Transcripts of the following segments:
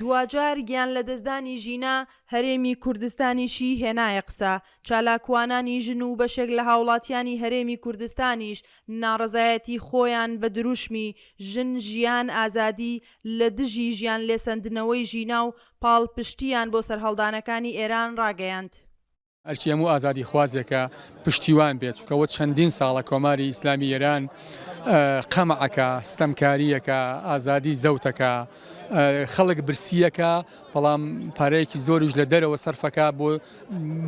دواجار گیانلەدەستدانی ژینا هەرێمی کوردستانیشی هێنایە قسە، چالاکوانانی ژن و بەشێک لە هاوڵاتیانی هەرێمی کوردستانیش ناڕەزایەتی خۆیان بە دروشمی ژن ژیان ئازادی لە دژی ژیان لێسەندنەوەی ژینا و پاڵپشتییان بۆ سەرهەڵدانەکانی ئێران ڕاگەیاند. ئەرکی هەموو ئازادیخوازێکە پشتیوان بێت، چونکە ئەوە چەندین ساڵە کۆماری ئیسلامی ئێران قەمعەکە، ستەمکارییەکە، ئازادی زەوتەکە، خەڵک برسییەکە، بەڵام پارەیەکی زۆریش لە دەرەوە سەرفەکە بۆ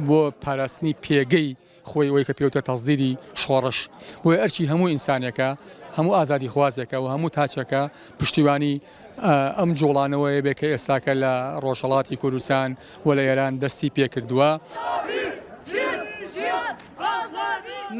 بۆ پاراستنی پێگەی خۆی ئەوەی کە پێوتە تەزدیری شۆڕش. بۆیە ئەرکی هەموو ئینسانێکە، هەموو ئازادیخوازێکە و هەموو تاکێکە پشتیوانی ئەم جوڵانەوەیە بێ کە ئێستاکە لە ڕۆژهەڵاتی کوردستان و لە ئێران دەستی پێکردووە.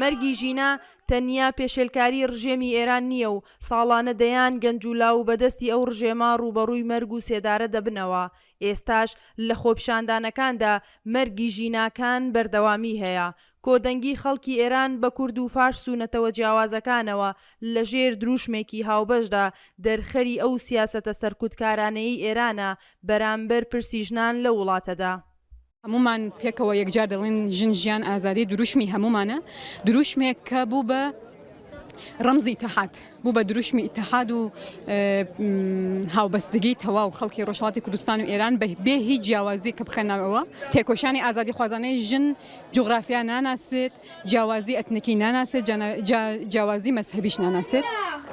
مەرگی ژینا تەنیا پێشێلکاری ڕژێمی ئێران نییە و ساڵانە دەیان گەنج و لاو بە دەستی ئەو ڕژێمە ڕووبەڕووی مەرگ و سێدارە دەبنەوە، ئێستاش لە خۆپیشاندانەکاندا مەرگی ژیناکان بەردەوامی هەیە. کۆدەنگی خەڵکی ئێران بە کورد و فارس و نەتەوە جیاوازەکانەوە لە ژێر دروشمێکی هاوبەشدا دەرخەری ئەو سیاسەتە سەرکوتکارانەیەی ئێرانە بەرامبەر پرسی ژنان لەو وڵاتەدا. هەموومان پێکەوە یەکجار دەڵێن ژن ژیان ئازادی دروشمی هەموومانە، دروشمێک کە بوو بە ڕەمزی ئیتحاد، بوو بە دروشمی ئیتحاد و هاوبەستگی تەواو خەڵکی ڕۆژهەڵاتی کوردستان و ئێران بە بێ هیچ جیاوازی کە بخەنە ناوەوە. تێکۆشانی ئازادیخوازانەی ژن جوغرافیا ناناسێت، جیاوازی ئەتنیکی ناناسێت، جیاوازی مەزهەبیش ناناسێت.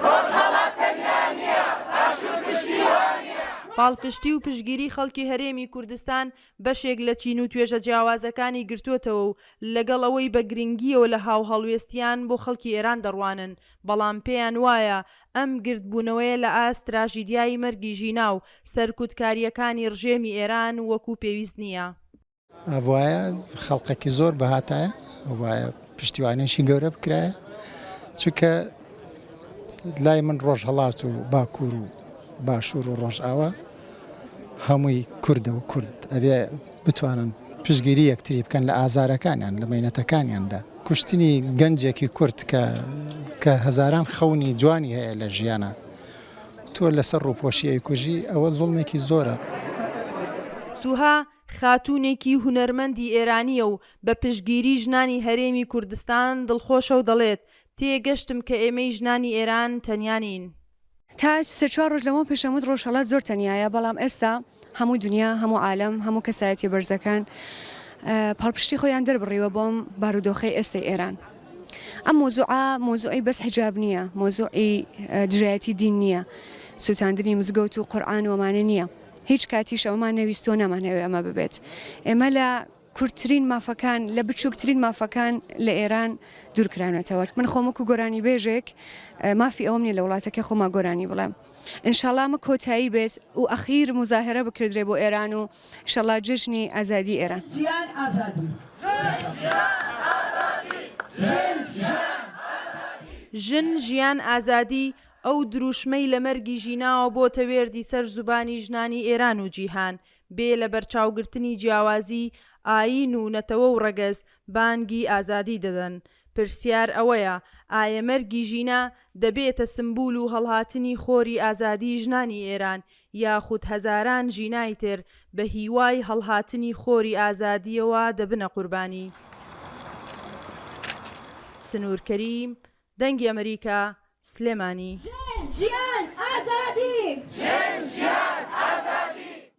ڕۆژهەڵات تەنیا نییە، باشوور پشتیوانییە. پاڵپشتی و پشتگیری خەڵکی هەرێمی کوردستان بەشێک لە چین و توێژە جیاوازەکانی گرتووەتەوە و لەگەڵ ئەوەی بە گرنگییەوە لە هاوهەڵوێستیان بۆ خەڵکی ئێران دەڕوانن، بەڵام پێیان وایە ئەم گردبوونەوەیە لە ئاست تراژیدیای مەرگی ژینا و سەرکوتکارییەکانی ڕژێمی ئێران وەکوو پێویست نییە. ئەبوایە خەڵقێکی زۆر بهاتایە، ئەبوایە پشتیوانیی گەورە بکرایە، چونکە لای من ڕۆژهەڵات و باکوور و باشوور و ڕۆژئاوا هەمووی کوردە و کورد ئەبێ بتوانن پشتگیری یەکتری بکەن لە ئازارەکانیان لە مەینەتەکانیاندا. کوشتنی گەنجێکی کورد کە کە هەزاران خەونی جوانی هەیە لە ژیانا تۆ لەسەر ڕووپۆشی ئەیکوژی ئەوە زوڵمێکی زۆرە. سوها خاتوونێکی هونەرمەندی ئێرانییە و بە پشتگیری ژنانی هەرێمی کوردستان دڵخۆشە و دەڵێت، تێگەشتم کە ئێمەی ژنانی ئێران تەنیا نین. تا سێ چوار ڕۆژ لەمەو پێش ئەموت ڕۆژهەڵات زۆر تەنیایە بەڵام ئێستا هەموو دنیا هەموو عالەم هەموو کەسایەتیە بەرزەکان پاڵپشتی خۆیان دەربڕیوە بۆم بارودۆخەی ئێستەی ئێران ئەم مۆزوعە مۆزوعی بەس حیجاب نییە مۆزوعی دژایەتی دین نییە سووتاندنی مزگەوت و قورئان و ئەمانە نییە هیچ کاتیش ئەوەمان نەویستووە نامانهەوێ ئەمە ببێت ئێمە لە کورتترین مافەکان لە بچووکترین مافەکان لە ئێران دوور کراونەتەوە. من خۆم وەکوو گۆرانیبێژێک مافی ئەوەم نییە لە وڵاتەکەی خۆما گۆرانی بڵێم. ئینشاڵا ئەمە کۆتایی بێت و ئەخیر موزاهرە بکردرێ بۆ ئێران و ئینشاڵا جەژنی ئازادی ئێران. ژیان ئازادی. ژن ژیان ئازادی ئەو دروشمەی لە مەرگی ژیناوە بۆتە وێردی سەر زوبانی ژنانی ئێران و جیهان، بێ لەبەرچاوگرتنی جیاوازی ئایین و نەتەوە و ڕەگەز، بانگی ئازادی دەدەن. پرسیار ئەوەیە، ئایە مەرگی ژینا دەبێتە سمبول و هەڵهاتنی خۆری ئازادی ژنانی ئێران، یاخود هەزاران ژینای تر بە هیوای هەڵهاتنی خۆری ئازادییەوە دەبنە قوربانی؟ سنوور کەریم، دەنگی ئەمریکا، سلێمانی. ژن ژیان ئازادی.